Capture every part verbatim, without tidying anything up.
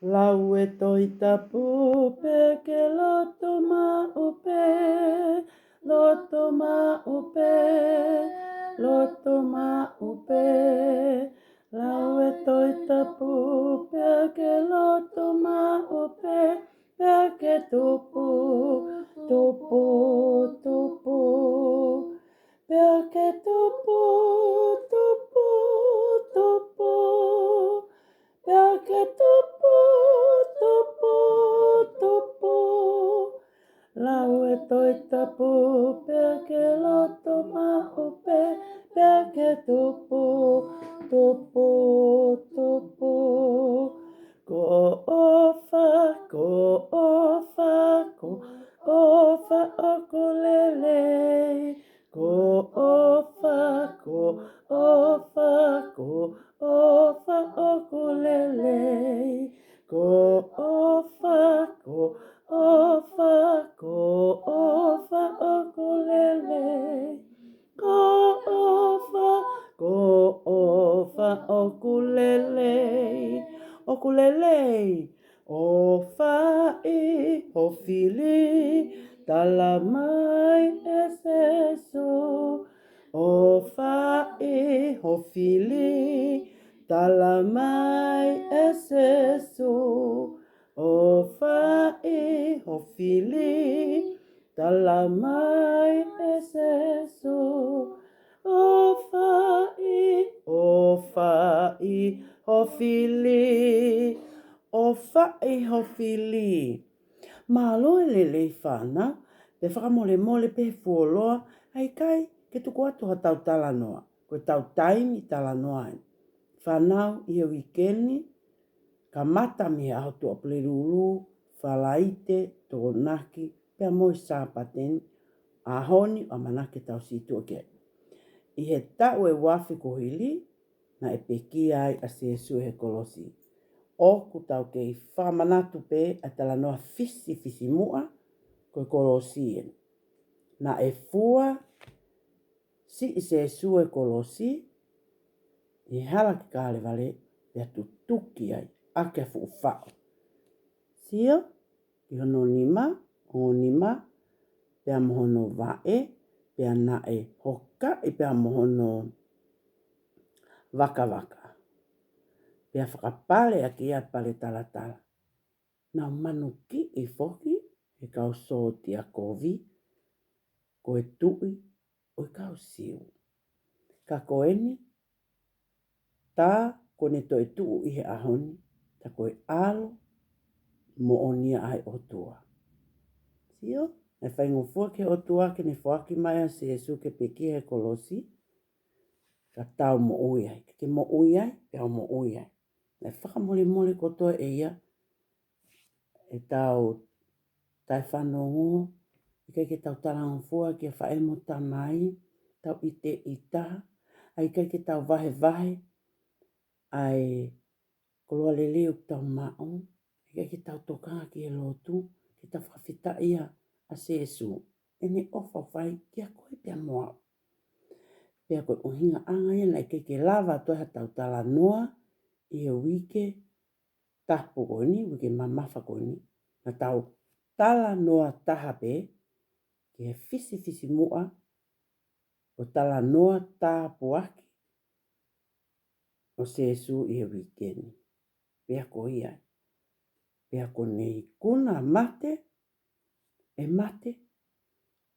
Lau e Tohi Tapu pea ke loto maʻu pē, loto maʻu pē, loto maʻu pē. Lau e Tohi Tapu pea ke loto maʻu pē, pea ke tupu, tupu, tupu. Pea ke tupu, tupu, tupu. Pea ke tupu, tupu, tupu. Lau e Tohi Tapu pea ke loto maʻu pē, pea ke tupu, tupu, tupu. Ko ʻOfa, ko ʻOfa, ko ʻOfa ʻoku lelei. Ko ʻOfa, ko ʻOfa, ko ʻOfa ʻoku lelei. Ko ʻOfa, ko ʻOfa, ko ʻOfa ʻoku lelei. Ko ʻOfa, ko ʻOfa ʻoku lelei. ʻOku lelei. ʻOfaʻi ho fili, tala mai ʻe Sēsū. ʻOfaʻi ho fili, tala mai ʻe Sēsū. ʻOfaʻi ho fili, tala mai ʻe Sēsū. ʻOfaʻi, ʻofaʻi ho fili. ʻOfaʻi ho fili. Mālō e lelei fānau, pea fakamolemole pē he fuoloa, ʻa e ʻikai ke tuku atu haʻatau talanoa. Ko ʻetau taimi talanoa eni. Fānau, ʻi he uike ni, kamata mei he ʻaho Tuʻapulelulu, Falaite, Tokonaki, pea mo e Sāpate ni, ʻaho ni ʻoku ʻamanaki ke tau situʻa ki ai. ʻI he taʻu ʻe uaafe kuo hili, naʻe pekia ai ʻa Sēsū he kolosi. ʻOku tau kei fakamanatu pē ʻa e talanoa fisifisimuʻa, ko e kolosi eni. Naʻe fua siʻi Sēsū e kolosi, ʻi he hala ki Kalevale, pea tutuki ai, ʻaki ʻa e fuʻu faʻo. Sio, ki hono nima, ongo nima, pea mo hono vaʻe, pea naʻe hokaʻi pea mo hono vakavaka. Pea fakapale ʻaki ʻa e pale talatala. Naʻa nau manukiʻi foki ʻe he kau sōtia kovi, ko e tuʻi ʻo e kau Siu. Ka ko eni, tā kuo ne toetuʻu ʻi he ʻaho ni, tā ko e ʻAlo moʻoni ia ʻa e ʻOtua. Sio, naʻe faingofua ki he ʻOtua ke ne foaki mai ʻa Sēsū ke pekia he kolosi, ka tau moʻui ai, ke ke moʻui ai, pea u moʻui ai. Naʻe fakamolemole kotoa ʻe ia ʻetau taʻefanongo, ʻikai ke tau talangofua kia faʻē mo tamai, tau ʻite ʻi taha, ʻa ʻikai ke tau vahevahe ʻa e koloa lelei ʻoku tau maʻu, ʻikai ke tau tokanga ki he lotu, ke tau fakafetaʻia ʻa Sēsū. ʻEne ʻofa ʻoku fai kia koe pea mo au. Pea ko e ʻuhingaʻanga ia naʻe ʻikai ke lava atu ai haʻatau talanoa ʻi he uike tapu ko eni, uike mamafa ko eni. Naʻa tau talanoa taha pē ki he fisifisimuʻa ʻo e talanoa tāpuaki ʻo Sēsū ʻi he uike ni. Pea ko ia, pea ko ʻene ikuna, mate, ʻe mate,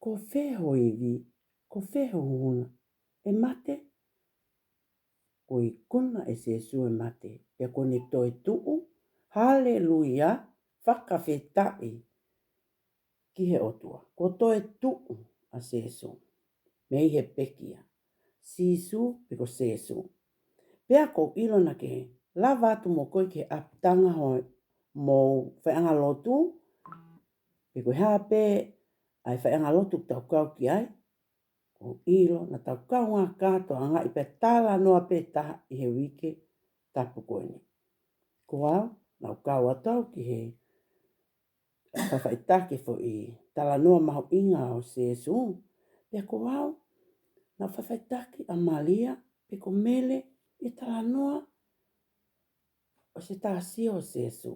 ko fē ho ivi, ko fē ho huhuna, ʻe mate? Kuo ikuna ʻe Sēsū e mate, pea kuo ne toetuʻu, haleluia, fakafetaʻi ki he ʻOtua. Kuo toetuʻu ʻa Sēsū mei he pekia. Sīsū pe ko Sēsū. Pea ʻoku ou ʻilo naʻa ke lava atu mo koe ki he ʻapitanga hoʻomou faiʻanga lotu, pe ko e hā pē ʻa e faiʻanga lotu ʻoku tau kau ki ai, ʻoku ou ʻilo naʻa tau kaungā kātoangaʻi pea talanoa pē taha ʻi he uike tapu ko eni. Ko au, naʻa ku kau atu au ki he faʻifaʻitaki foʻi talanoa mahuʻinga ʻo Sēsū. Pea ko au, naʻa ku faʻifaʻitaki ʻa Malia, pe ko Mele, ʻi he talanoa ʻOsi tā sio ʻa Sēsū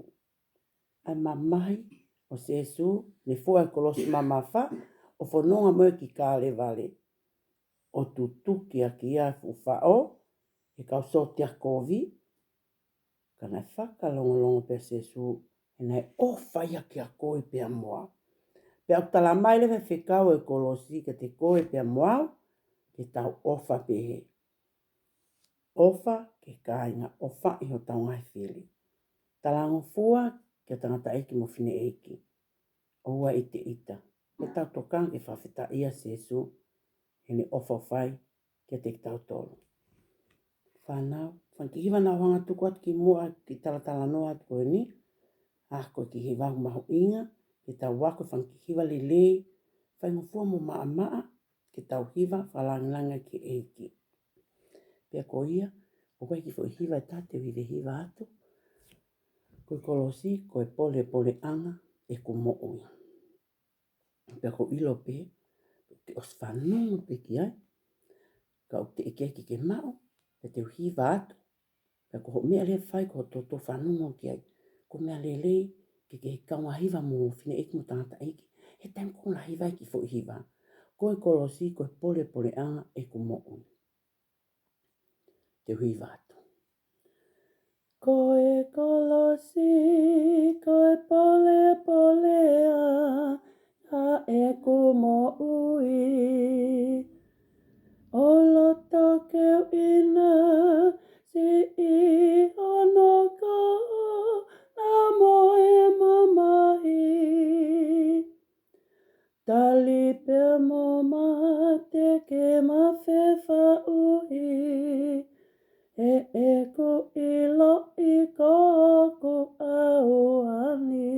ʻa e mamahi ʻo Sēsū, ne fua e kolosi mamafa, ʻo fononga mo ia ki Kalevale, ʻo tutuki ʻaki ia ʻa e fuʻu faʻo ʻe he kau sōtia kovi. Ka naʻe fakalongolongo pē ʻa Sēsū, he naʻe ʻofa ia kiate koe pea mo au. Pea ʻoku tala mai leva ʻe he fekau ʻo e kolosi kiate koe pea mo au, ke tau ʻofa pehē. ʻOfa ki he kāinga, ʻofa ʻi hotau ngaahi fili. Talangofua ki he tangataʻeiki mo e fineʻeiki. ʻOua ʻe ʻiteʻita. Ke tau tokanga ke fakafetaʻi ʻa Sēsū, he naʻe ʻofa ʻo fai kiate kitautolu. Fānau, fanga kiʻi hiva naʻa ku hanga ʻo tuku atu kimuʻa ki he talatalanoa atu ko eni. ʻA ko e kiʻi hiva mahuʻinga, ke tau ako e fanga kiʻi hiva lelei, faingofua mo maʻamaʻa, ke tau hiva fakalāngilangi ki he ʻEiki. Pea ko ia, ʻoku ʻi ai e kiʻi foʻi hiva ʻe taha te u hiva atu. Ko e kolosi, ko e polepoleʻanga ʻeku moʻui. Pea ʻoku ou ʻilo pē, te u ʻosi fanongo pē ki ai. Ka ʻoku teʻeki ai ke ke maʻu, pea te u hiva atu. Pea ko hoʻo meʻa leva ʻe fai ko hoʻo toutou fanongo ki ai. Ko e meʻa lelei ke ke kaungā hiva mo e fineʻeiki mo e tangataʻeiki he taimi ʻoku nau hiva ai e kiʻi foʻi hiva. Ko e kolosi, ko e polepoleʻanga ʻeku moʻui. Te u hiva atu. Ko e kolosi, ko e polepoleʻanga ʻeku moʻui. ʻO loto ke u ʻinasi ʻi hono kona mo e mamahi. Tali pea mo mate ke ma fefaʻuhi, he ʻoku ou ʻiloʻi ko hoku ʻauha ni.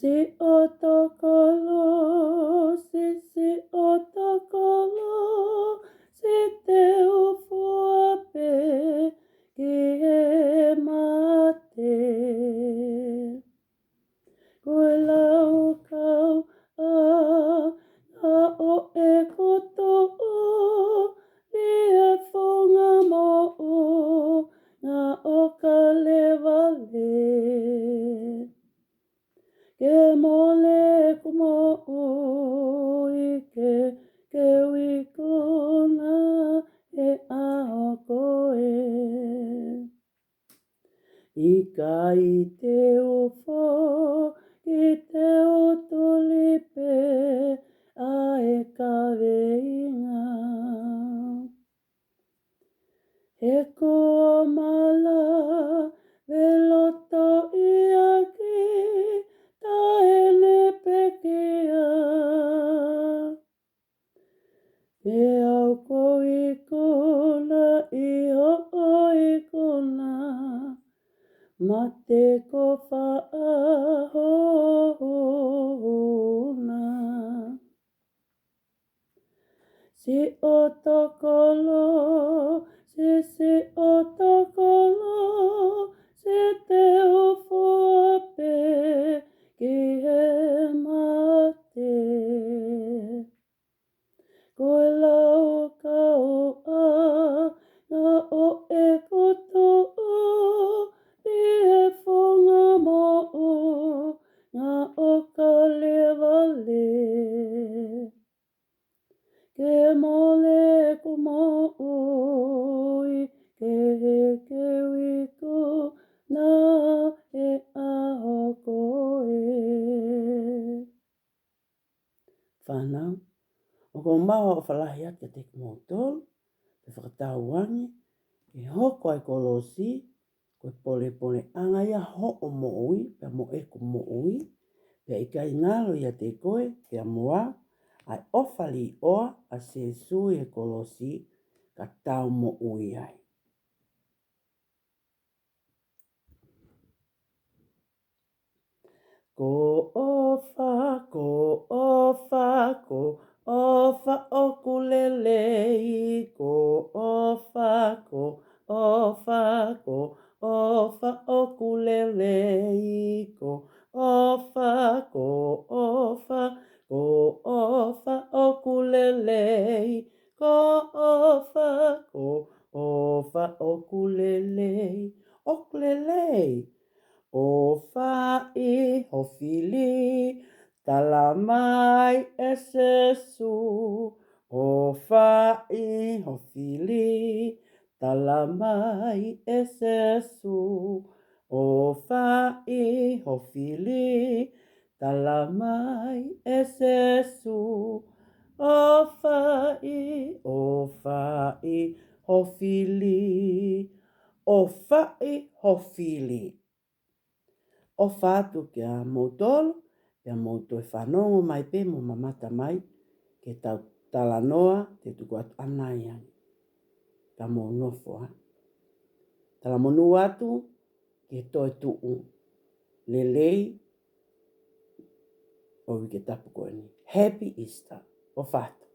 Siʻotau kolosi, siʻotau kolosi, te u fua pē ki he mate. Ko e laukau ʻa ʻo ʻeku tuʻu ʻi he funga moʻunga ʻo Kalevale. Ke mole ʻeku moʻui ke, ke u ikuna he ʻaho ko ē. ʻIkai te u foki, te u tuli pē ʻa e kaveinga. He kuo ma lave loto ʻi he ʻEiki, taʻe ne pekia. Pea u ikuna ʻi hoʻo ikuna, mate ko e faʻahi hohona. Siʻotau kolosi, siʻotau kolosi, te u fua pē ki he mate. Ko e laukau ʻa ʻo ʻeku tuʻu ʻi he funga moʻunga ʻo Kalevale. Ke mole ʻeku moʻui ke, ke u ikuna he ʻaho ko ē. Fānau, ʻoku ou maʻu ha ʻofa lahi atu kiate kimoutolu, pea fakatauange ke hoko ʻa e kolosi ko e polepoleʻanga ia hoʻo moʻui pea mo ʻeku moʻui, pea ʻikai ngalo ʻiate koe pea mo au ʻa e ʻofa līʻoa ʻa Sēsū ʻi he kolosi, ka tau moʻui ai. Ko e ʻofa, ko e ʻofa, ko e ʻofa ʻoku lelei, ko e ʻofa, ko e ʻofa, ko e ʻofa ʻoku lelei, ko e ʻofa, ko e ʻofa, ko e ʻofa ʻoku lelei, ko e ʻofa, ko e ʻOfa ʻoku lelei, ʻoku lelei. ʻOfaʻi ho fili, tala mai ʻe Sīsū. ʻOfaʻi ho fili, tala mai ʻe Sīsū. ʻOfaʻi ho fili, tala mai ʻe Sīsū. ʻOfaʻi, ʻofaʻi ho fili. ʻOfaʻi ho fili. ʻOfa atu kia moutolu, pea mou toe fanongo mai pē mo mamata mai ki heʻetau talanoa te u tuku atu ʻanai ange. Ka mou nofo ā. Talamonū atu ki he toetuʻu lelei ʻo e uike tapu ko eni. Happy Easter. ʻOfa atu.